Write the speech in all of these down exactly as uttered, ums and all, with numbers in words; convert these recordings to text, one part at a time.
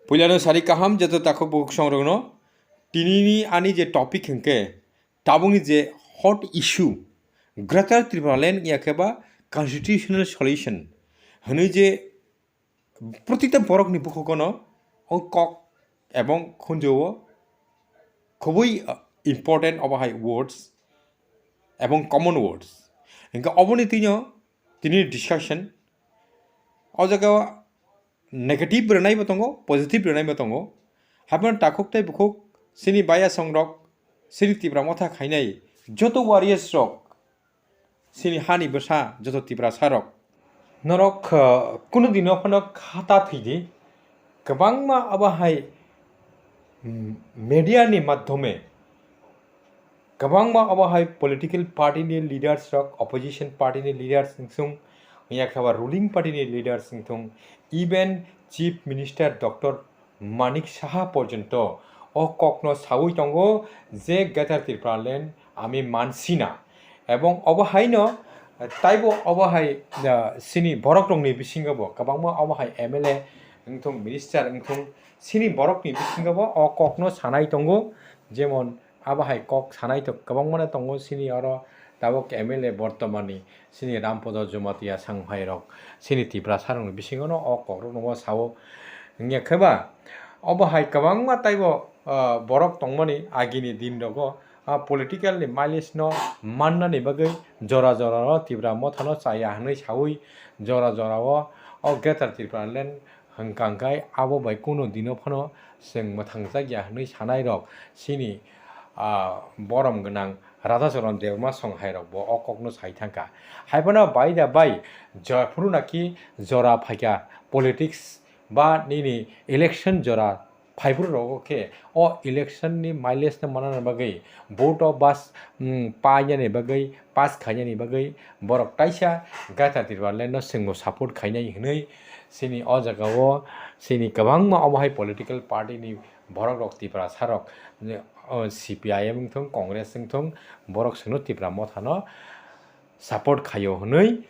Puilano sari kaham joto takhuk bukhuk songrokno. Tinini ani je topic hwnkhe tabukni je hot issue, Greater Tripura Land ya khe ba constitutional solution hwnwi je protita borokni bukhukono o kok ebong khunjio khubui, uh, important obo hai words ebong common words. Hingke oboni tino tini discussion o jaga negative rwnaibo tongo, positive rwnaibo tongo. Haibano takhuk tei bukhuk chini baya songrok, chini Tipra motha khainai joto warriors rok, chini hani bwsa joto Tiprasa rok. Norok, uh, kunu dino phano khata thwidi, kwbangma abo hai, mm, media ni madhyome kwbangma abo hai political party ni leaders rok, opposition party ni leaders wngthung, ya khe ba ruling party ni leaders wngthung, even Chief Minister Doctor Manik Saha porjonto o kokno saui tongo je Greater Tripura Land ami mansina, ebong obo haino taibo obo hai, ah, chini borok rokni bisingo bo kwbangma obo hai M L A wngthung, minister wngthung, chini borokni bisingo bo o kokno sanai tongo, jemon abo hai kok sanai to kwbangmano tongo chini oro tabuk M L A bortomani chini Rampodo Jamatia Sangphai rok chini Tiprasa rokni bisingono o kokrokno o sao. Wngya khe ba obo hai kwbangma taibo, ah, borok tongmani agini din rogo, ah, political ni mileage no mannani bagwi jora jora o Tipra mothano chaya hwnwi saui jora jora o, o Greater Tripura Land hwnkha hwnkhe abo bai kunu dino phano chwng mwthangjakya hwnwi sanairok chini, ah, borom gwnang Radhacharan Debbarma songhairokbo o kokno sai thangkha. Haiphano bai da bai, jephuru naki jora phaikha politics ba nini election jora phaiphuru rogo khe o election ni mileage no manna bagwi vote o bas, mm, painani bagwi, pass khainani bagwi borok taisa Greater Tripura Land no chwngno support khainai hwnwi chini o jaga o chini kwbangma omo hai political party ni borok rok Tiprasa rok, o C P I M wngthung, Congress wngthung, borok chwngno Tipra motha no support khaio hwnwi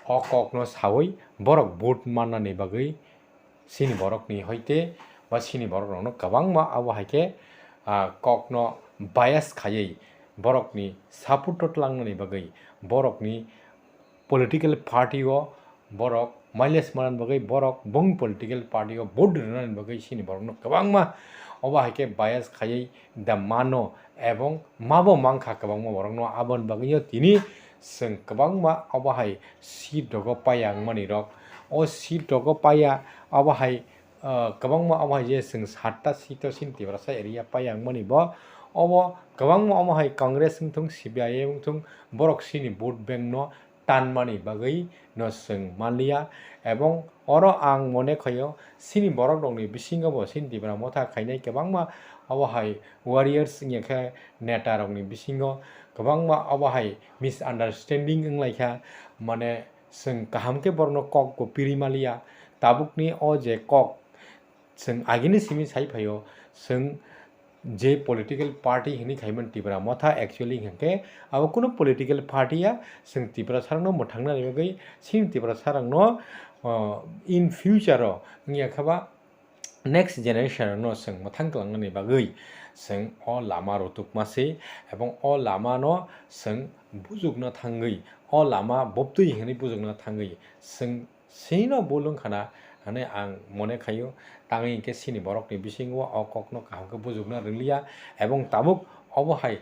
o kokno saui borok vote mannani bagwi chini borokni hoite ba chini borok rokno kwbangma abo hai khe, ah, kokno bias khaiwi borokni support o tlangnani bagwi borokni political party o borok mileage manani bagwi borok bong political party o vote rwnani bagwi chini borokno kwbangma obo hai khe bias khaiwi da mano ebong mabo mankha kwbangma borokno. Aboni bagwino tini chwng kwbangma obo hai seat rogo paiya wngmani rok. O seat rogo paiya obo hai, ah, kwbangma omo hai je chwng satta seat o chini Tiprasa area paiya wngmani bo obo kwbangma omo hai Congress wngthung, C P I M wngthung, borok chini vote bank no tanmani bagwi no chwng manliya, ebong oro ang mone khaio chini borok rokni bisingo bo chini Tipra motha khainai kwbangma obo hai warriors wngya khe neta rokni bisingo kwbangma obo hai misunderstanding wnglaikha, mane chwng kaham khe borokno kok bo piri maliya. Tabukni o je kok chwng agini simi sai phaio, chwng je political party hinwi khaimani Tipra motha, actually hinkhe abo kunu political party ya, chwng Tiprasa rokno mwthangnani bagwi, chini Tiprasa rokno, o, in future o wngya khe ba next generation rokno chwng mwthang kwlangnani bagwi chwng o lama rwtwkma se, ebong o lama no chwng bujukna thangwi, o lama bubtwi hinwi bujukna thangwi chwng sino bul wngkha na hwnwi ang mone khaio. Tangwi hinkhe chini borokni bisingo o kokno kaham khe bujukna rwliya, ebong tabuk obo hai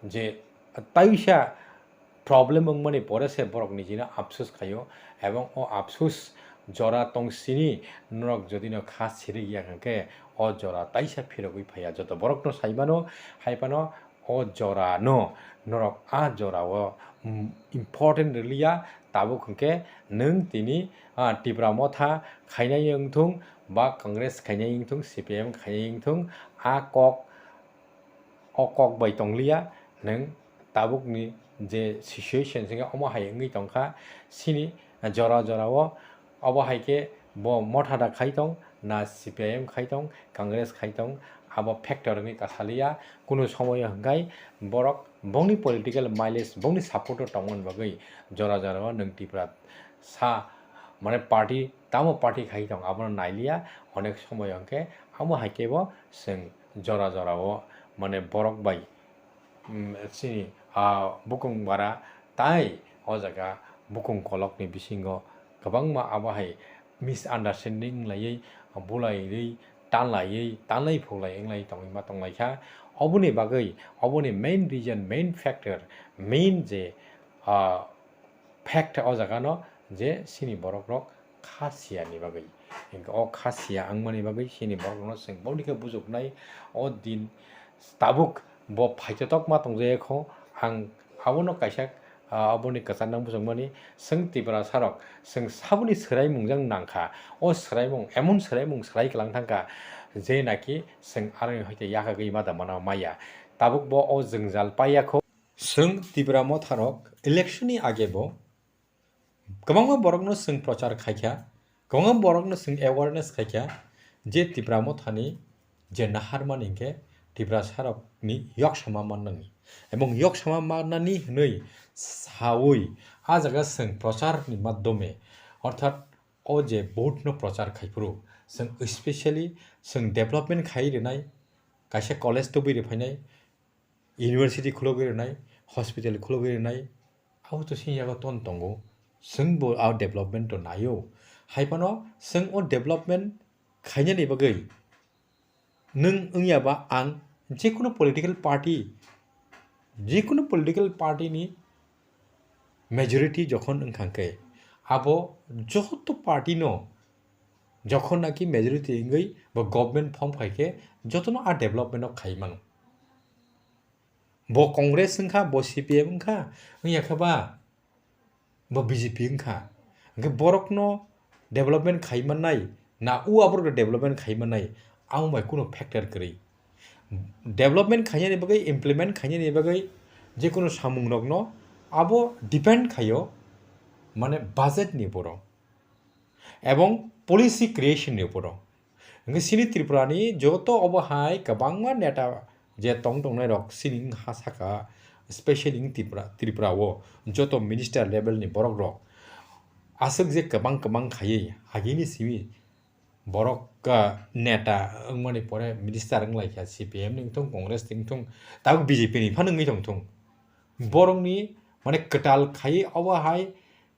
je taisa problem wngmani pore se borok nijino apsus khaio, ebong o apsus jora tong sini norok jodi no kha sirik ya hwnkhe o jora taisa phirogwi phaiya. Joto borokno saimano, haiphano o jora no norok a jora o, mm, important rwliya. Tabuk hwnkhe nwng tini, ah, Tipra motha khainai wngthung ba Congress khainai wngthung, C P I M khainai wngthung, a kok o kok bai tongliya, nwng tabukni je situation se omo hai wngwi tongkha, sini jora jora o obo hai khe bo motha da khai tong, na C P I M khai tong, Congress khai tong, abo factor wngwi kasaliya. Kunu somoyo hwnkhe borok bongni political mileage, bongni support o tongmani bagwi jora jora o nwng Tipra sa mane party, tamo party khai tong abono nailiya, onek somoy hwnkhe amo hai khe bo chwng jora jora o mane borok bai, mm, chini, ah, bukung bara tai o jaga bukung kolokni bisingo kwbangma abo hai misunderstanding laiwi, bulaiwi, tanlaiwi, tanlai phuklai wnglai tongwi ma tonglaikha. Oboni bagwi, oboni main reason, main factor, main je, ah, fact o jaga no je chini borok rok kha siya ni bagwi. Hinkhe o kha siya wngmani bagwi chini borok rokno chwng boni khe bujuknai o din tabuk bo phaitotok ma tongjaya kho. Ang abono kaisa, ah, aboni kwcharnang bujukmani chwng Tiprasa rok chwng saboni swraimung jang nangkha. O swraimung, emon swraimung swrai kwlang thangkha je naki chwng aroni hoite yakagwi ma da mano maya. Tabuk bo o jwngjal paiya kho. Chwng Tipra Motha rok election ni age bo kwbangma borokno chwng prochar khaikha, kwbangma borokno chwng awareness khaikha je Tipra Mothani je naharmani hinkhe Tiprasa rokni yok sama mannani. Ebong yok sama mannani hwnwi sawi a jaga chwng procharni madhyome, orthat o je vote no prochar khaiphuru chwng specially chwng development khai rinai, kaisa college tubui riphainai, university khulogwi rwnai, hospital khulogwi rwnai, abo to sini yago ton tongo. Chwng bo a development to naio. Hai phano chwng o development khainani bagwi nwng wngya ba ang jekunu political party, jekunu political party ni majority jokhon wngkha khe abo joto party no jokhon naki majority wngwi bo government form khai khe jotono a development no khai mano. Bo Congress wngkha, bo C P M wngkha, wngya khe ba bo B J P wngkha. Hwnkhe borokno development khai mannai, na u aborokno development khai mannai, ang bai kuno factor kwrwi. Development khainani bagwi, implement khainani bagwi jekunu samungrokno abo depend khaio, mane budget ni uporo ebong policy creation ni uporo. Hwnkhe chini Tripura ni joto obo hai kwbangma neta je tong tongnai rok chini wng ha saka, specially wng Tripura, Tripura o joto minister level ni borok rok aswk je kwbang kwbang khaiwi agini simi borok, ah, neta wngmani pore minister wnglaikha, C P M ni wngthung, Congress ni wngthung, tabuk B J P ni phano wngwi tongthung. Borokni mane kwtal khaiwi obo hai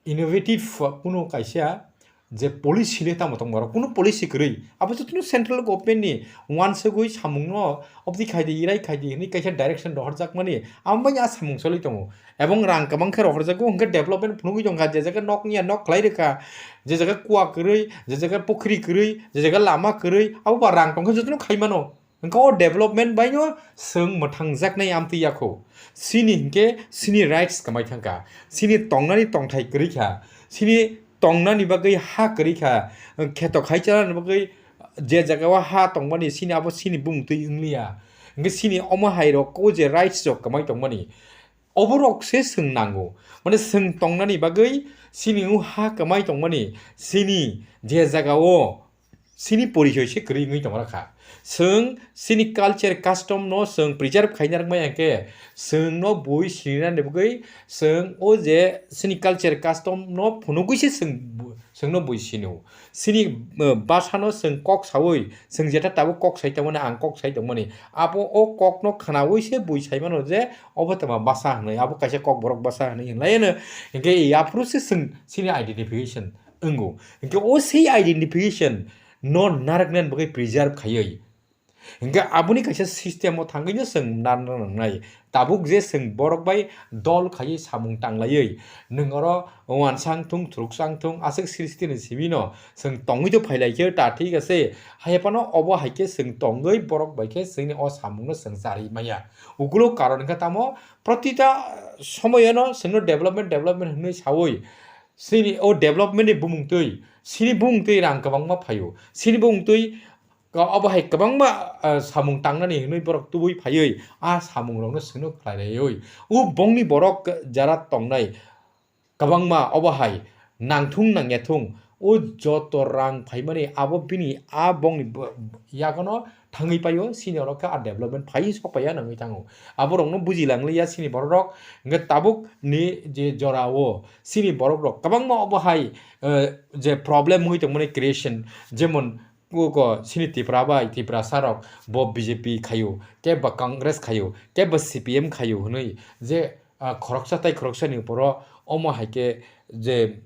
innovative kuno kaisa je policy le tamo tongma rok, kuno policy kwrwi. Abo jotono central government ni uansugwi samungno obdi khaidi, irai khaidi hwnwi kaisa direction rohorjakmani, amo bai a samung choli tongo. Ebong rang kwbang khe rohorjago, hwnkhe development phunugwi tongkha, je jaga nok wngya nok khlai rwkha, je jaga kua kwrwi, je jaga pukhri kwrwi, je jaga lama kwrwi, abo ba rang tongkhe jotono khai mano. Hwnkhe o development baino chwng mwthangjaknai amtwi yakho. Chini hinkhe chini rights kwmai thangkha, chini tongnani tongthai kwrwi kha, chini tongnani bagwi ha kwrwi kha, kheto khai chanani bagwi je jaga o ha tongmani chini abo chini bumung twi wngliya. Hwnkhe chini omo hai rok o je rights rok kwmai tongmani, oborok se chwng nango. Mane chwng tongnani bagwi chini o ha kwmai tongmani, chini je jaga o chini porichoi se kwrwi wngwi tongma kha. Chwng chini culture custom no chwng preserve khaina rwkmai hwnkhe chwng no bui sinina ni bagwi chwng o je chini culture custom no phunugwi se chwng bu-, chwng no bui sino. Chini, uh, basa no chwng kok sawi, chwng jeta tabuk kok sai tongmani, ang kok sai tongmani. Abo o kok no khwnawi se bui sai mano je obo tama basa hwnwi, abo kaisa kokborok basa hwnwi hwnlai no. Hwnkhe aphuru se chwng chini identification wngo. Hwnkhe o sei identification no narwknani bagwi preserve khaiwi. Hwnkhe aboni kaisa system o thangwi no chwng narwkna nangnai. Tabuk je chwng borok bai dol khaiwi samung tanglaiwi, nwng oro uansang thung, thruksang thung, aswk srishti ni simi no chwng tongwi to phailaikhe ta, thik ase. Haiphano obo hai khe chwng tongwi borok bai khe chwngni o samung no chwng charwi manya. Ukulo karon wngkha tamo, protita somoyano chwngno development, development hwnwi sawi, chini o development ni bumung twi, chini bumung twi rang kwbangma phaio, chini bumung twi Ka-, obo hai kwbangma, ah, samung tangnani hinwi borok tubui phaiwi, ah, samungrokno swngno khlairaiwi. O bongni borok jara tongnai kwbangma obo hai nangthung nangyathung O joto rang phaimani abo bini a bongni bo-, yagono thangwi paio, sini oro khe a development phai sok paiya nangwi thango. Aborokno bujilang liya sini borokrok, hwnkhe tabuk ni je jora o sini borokrok kwbangma obo hai, eh, je problem wngwi tongmani creation, jemon kuko sini Tipra bai Tiprasa rok bo B J P khaio, kebo Congress khaio, kebo C P M khaio hwnwi je, ah, khoroksa tei khoroksani uporo omo hai khe je,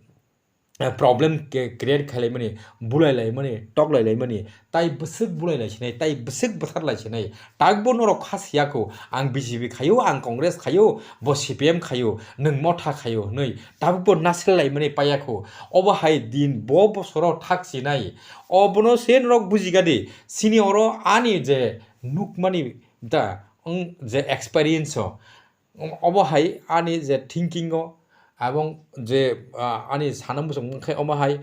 ah, problem khe create khlai laimani, bulai laimani, tok lai laimani, tai bwswk bulai lai sinai, tai bwswk bwthar lai sinai, takbo norok kha siya kho, ang B J P khaio, ang Congress khaio, bo C P M khaio, nwng motha khaio hwnwi tabukbo nasel laimani paiya kho. Obo hai din bo bosoro thak sinai. Obono se norok bujigadi, sini oro ani je nukmani da, wng je experience o, obo hai ani je thinking o, abong je, ah, ani sana muchung wngkhe omo hai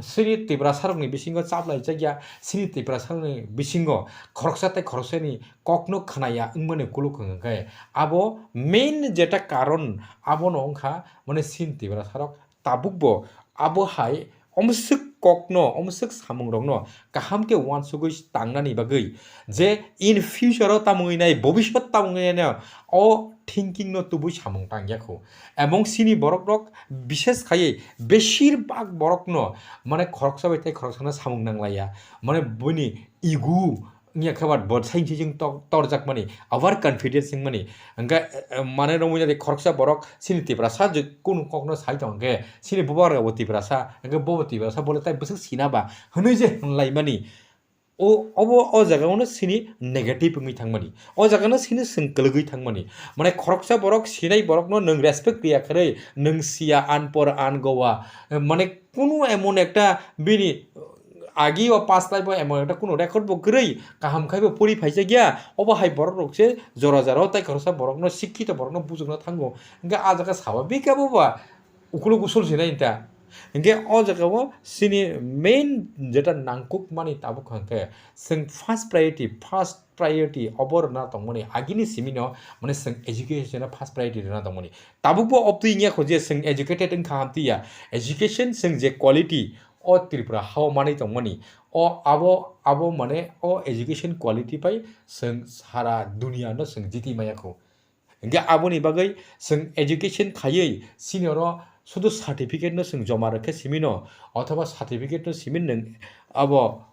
sini Tiprasa rokni bisingo chaplai chakya, sini Tiprasa rokni bisingo khoroksa tei khoroksani kokno khnaya wngmani kuluk hwnkhe abo main jeta karon abono wngkha, mane sini Tiprasa rok tabukbo abo hai omswk kokno, omswk samungrokno kaham khe uansugwi tangnani bagwi je in future o tamo wngnai, bobisot tamo wngnai no o thinking no tubui samung tangya kho. Ebong sini borokrok bishes khaiwi beshirbak borokno mane khoroksa bai tei khoroksano samung nanglaiya, mane buini ego wngya khe ba bo saimsijwng tor-, torjakmani, over confidence wngmani. Hwnkhe, eh, mane romwi nadi khoroksa borok sini Tiprasa je kunu kokno sai tong hwnkhe, sini bubagra bo Tiprasa, hwnkhe bobo Tiprasa, bole tai bwswk sina ba hwnwi je hwnlaimani. O, obo o jaga ono sini negative wngwi thangmani. O jaga no sini swng kwlwgwi thangmani. Mane khoroksa borok sinai borokno nwng respect riya kharwi, nwng siya, unpor, ungowa, mane kunu emon ekta bini agi o pass life o emon ekta kunu record bo kwrwi, kaham khai bo pori phaijak ya, obo hai borok rok se jora jora o tai khoroksa borok no, sikkito borok no bujukna thango. Hwnkhe ah jaga sababik abo ba ukuluk usul sinai ta. Hwnkhe o jaga o sini main jeta nangkuk mani tabuk hwnkhe, chwng first priority, first priority obo rwna tongmani, agini simi no mane chwng education no first priority rwna tongmani. Tabukbo obtwi wngya kho je chwng educated wngkha hamtwi ya. Education chwng je quality o Tripura hao manwi tongmani, o abo, abo mane o education quality bai chwng sara dunia no chwng jiti maya kho. Hwnkhe aboni bagwi chwng education khaiwi sini oro sudu certificate no chwng joma rwkhe simi no, othoba certificate no simi nwng abo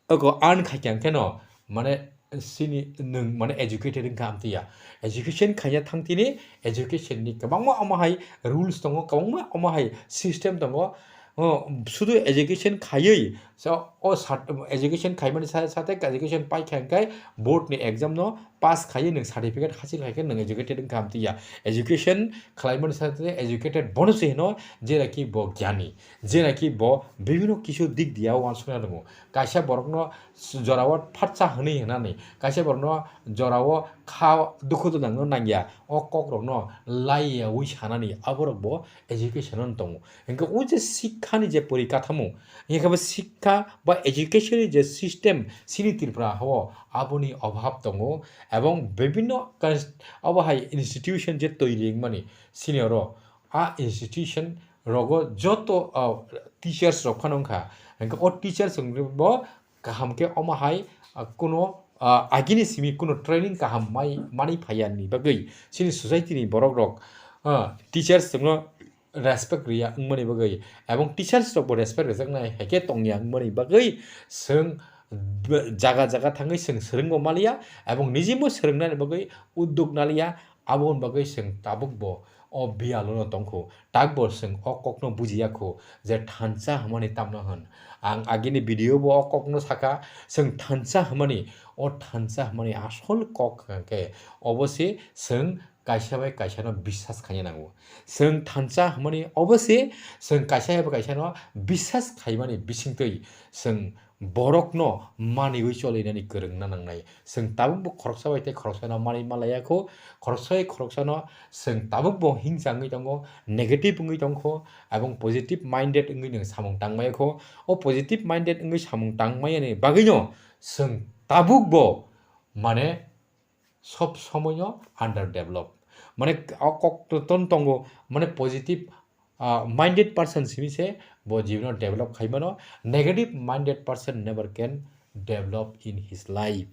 oko earn khaikha hwnkhe no, mane sini nwng mane educated wngkha amtwi ya. Education khaina thang tini education ni kwbangma omo hai rules tongo, kwbangma omo hai system tongo. O, sudu education khaiwi, so, o sat-, education khaimani sa-, sate education paikha hwnkhe board ni exam no pass khaiwi nwng certificate hasil khaikhe nwng educated wngkha amtwi ya. Education khlaimani sate educated bono se hino, jera ki bo gyani, jera ki bo bibhinno kisu dik diya uansukna rwngo. Kaisa borokno s-, jorao phatsa hwnwi hwnani, kaisa borokno jorao kha dukhu dwnangno nangya, o kokrokno laiyaui sanani aborokbo education-o tongo. Hwnkhe o je sikhani je porikathamu, hwnkhe bo sikha ba education-ni je system sini Tripura hao aboni obhab tongo, ebong bibhinno kans-, abo hai institution je toiri wngmani sini oro a institution rogo joto, ah, teachers rok phano wngkha. Hwnkhe o teachers rok bo kaham khe omo hai, ah, kuno, ah, agini simi kuno training kaham mai, manwi phaiya ni bagwi chini society ni borok rok, ah, teachers rokno respect riya wngmani bagwi, ebong teachers rok bo respect rijaknai hai khe tongya wngmani bagwi chwng b-, jaga jaga thangwi chwng swrwngbo maliya, ebong nijimo swrwngnani bagwi uddog naliya, aboni bagwi chwng tabuk bo o biyalo no tongkho, takbo chwng o kokno bujiya kho je thansa hwnmani tamno hwn. Ang agini video bo o kokno saka, chwng thansa hwnmani, o thansa hwnmani asol kok hwnkhe obo se chwng kaisa bai kaisa no biswas khaina nango. Chwng thansa hwnmani obo se chwng kaisa bai kaisa no biswas khaimani bisingtwi chwng borokno maniwi cholinani kwrwngna nangnai. Chwng tabukbo khoroksa bai tei khoroksano manwi malaya kho, khoroksa bai khoroksano chwng tabukbo hingsa wngwi tongo, negative wngwi tongkho, ebong positive minded wngwi nwng samung tangmaya kho. O positive minded wngwi samung tangmayani bagwino chwng tabukbo, mane, sob somoino under develop. Mane, o kok to-, ton tongo, mane, positive, ah, minded person simi se bo jibino develop khai mano. Negative minded person never can develop in his life.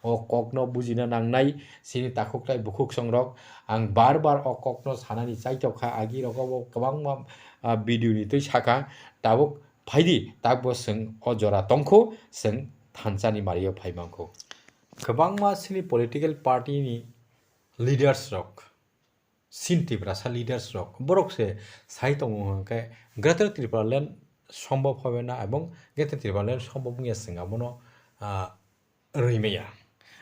O kokno bujina nangnai chini takhuk tai bukhuk songrok. Ang bar bar o kokno sanani chaitokha, agi rogo bo kwbangma, ah, video ni twi sakha. Tabuk phaidi, takbo chwng o jora tongkho, chwng thansa ni mario phai mankho. Kwbangma chini political party ni leaders rok, chini Tiprasa leaders rok, borok se sai tongo hwnkhe Greater Tipraland sombhob hobe na, ebong Greater Tipraland sombhob wngya chwng abono, ah, rwi maya.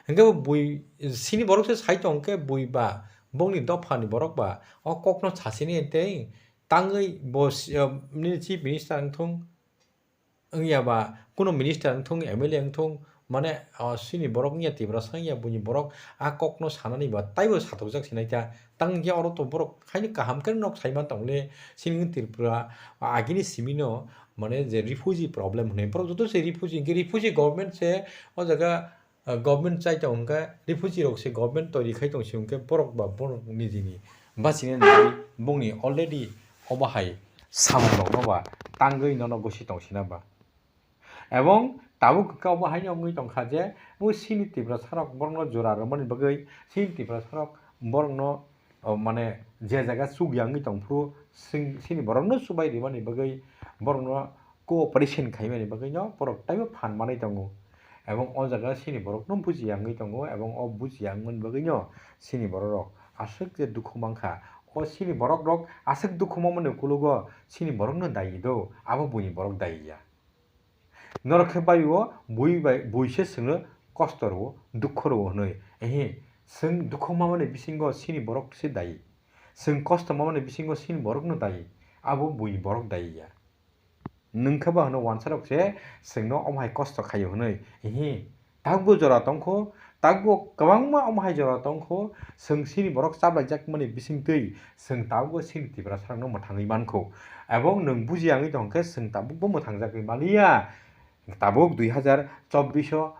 Hwnkhe bo bui, chini borok se sai tong khe bui ba, bongni dopha ni borok ba, o kok no sasini tei tangwi bo si-, ah, nini chief minister wngthung, wngya ba, kuno minister wngthung, M L A wngthung, mane, ah, chini borok wngya Tiprasa wngya buini borok a kok no sanani ba taibo satokjak sinai ta. Tang hwnkhe oro to borok haino kaham khe nok saiman tongle, chini Tripura agini simi no, mane je refugee problem hwnwi, borok joto se refugee, hwnkhe refugee government se o jaga, ah, government chai tongo hwnkhe refugee rok se government toiri khai tong si hwnkhe borok ba borok nijini bachina nai bongni already obo hai samung rok no ba tangwi nono gosi tong sina ba. Ebong tabuk khe obo haino wngwi tongkha je, bo chini Tiprasa rok borokno jora rwmani bagwi, chini Tiprasa rok borokno, o, mane, je jaga chukya wngwi tongphuru, chini borokno chubai rwmani bagwi, borokno cooperation khaimani bagwino borok taibo phan manwi tongo. Ebong o jaga chini borokno bujiya wngwi tongo, ebong o bujiya wngmani bagwino chini borok rok aswk je dukhu mankha. O chini borok rok aswk dukhu mamani ukulugo chini borokno dayi do, abo buini borok dayi ya. Norok khe bai o bui bai, bui se chwngno kosto rwo, dukhu rwo hwnwi. Ehe, chwng dukhu mamani bisingo chini borok se dayi. Chwng kosto mamani bisingo chini borokno dayi. Abo buini borok dayi ya. Nwng khe ba hwno wansa rok se chwngno omo hai kosto khaio hwnwi. Ehe, takbo jora tongkho, takbo kwbangma omo hai jora tongkho, chwng chini borok chaplaijakmani bisingtwi chwng tabukbo chini Tiprasa rokno mwthangwi mankho. Ebong nwng bujiya wngwi tongkhe chwng tabukbo mwthangjagwi maliya. Tabuk dui hazar chobbish o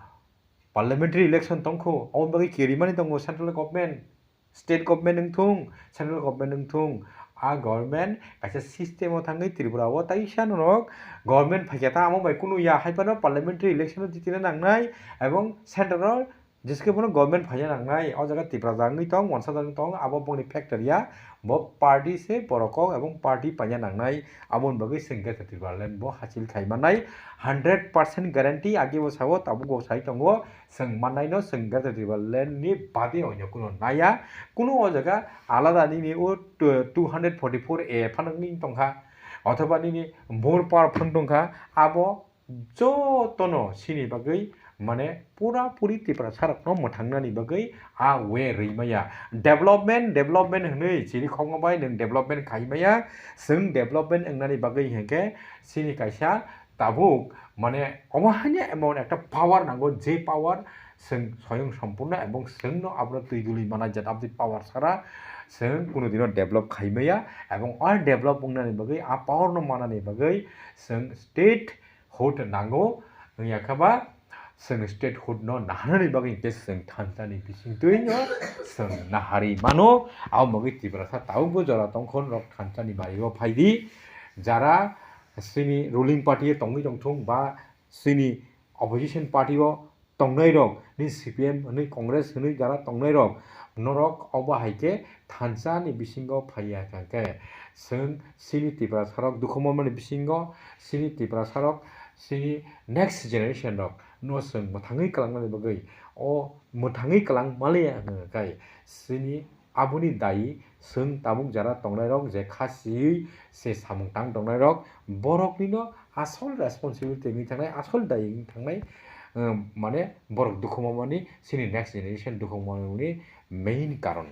parliamentary election tongkho, omo bagwi kirimani tongo central government, state government wngthung, central government wngthung. A government kaisa system o thangwi Tripura o taisa norok government phaikha ta, amo bai kunu ya hai phano parliamentary election o jitina nangnai, ebong center o jeske bono government phaina nangnai. O jaga Tiprasa wngwi tong, wansa wngwi tong, abo bongni factor ya, bo party se borok kok ebong party paina nangnai. Aboni bagwi chwng khe Tipraland bo hasil khai mannai, hundred percent guarantee. Agi bo sao, tabuk bo sai tongo, chwng mannaino chwng Greater Tipraland ni bade onyo kuno naya. Kuno o jaga alada nini o two hundred forty-four A phano wngwi tongkha, othoba nini more power phano tongkha, abo jotono chini bagwi, mane, pura puri Tiprasa rokno mwthangnani bagwi a way rwi maya. Development, development hwnwi chini khokma bai nwng development khai maya. Chwng development wngnani bagwi hinkhe chini kaisa tabuk, mane, omo haino emon ekta power nango, je power chwng soyong sompurno ebong chwngno abro twi duli mana jat abdi power sara chwng kunu dino develop khai maya. Ebong o develop wngnani bagwi, a power no manani bagwi chwng state hood nango, wngya khe ba chwng state hood no naharnani bagwi hinkhe chwng thansa ni bisingtwi no chwng naharwi mano. Abo bagwi Tiprasa tabukbo jora tongkho norok thansa ni bari o phaidi, jara chini ruling party o tongwi tongthung ba chini opposition party o tongnai rok, ni C P M hwnwi, Congress hwnwi jara tongnai rok, norok obo hai khe thansa ni bisingo phaiya hwnkha khe, chwng chini Tiprasa rok dukhu manmani bisingo, chini Tiprasa rok, chini next generation rok no chwng mwthangwi kwlangnani bagwi, o mwthangwi kwlang maliya hwnkha khe, chini aboni dayi chwng tabuk jara tongnairok je kha siwi se samung tang tongnairok, boroknino asol responsibility wngwi thangnai, asol dayi wngwi thangnai, um, mane borok dukhu mamani, chini next generation dukhu mamani main karon.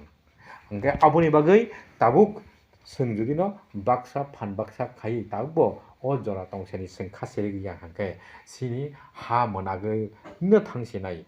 Hwnkhe aboni bagwi tabuk chwng judino baksa phan baksa khaiwi tabukbo o jora tongsani chwng kha serigya hwnkhe chini ha mwnagwi no thangsinai.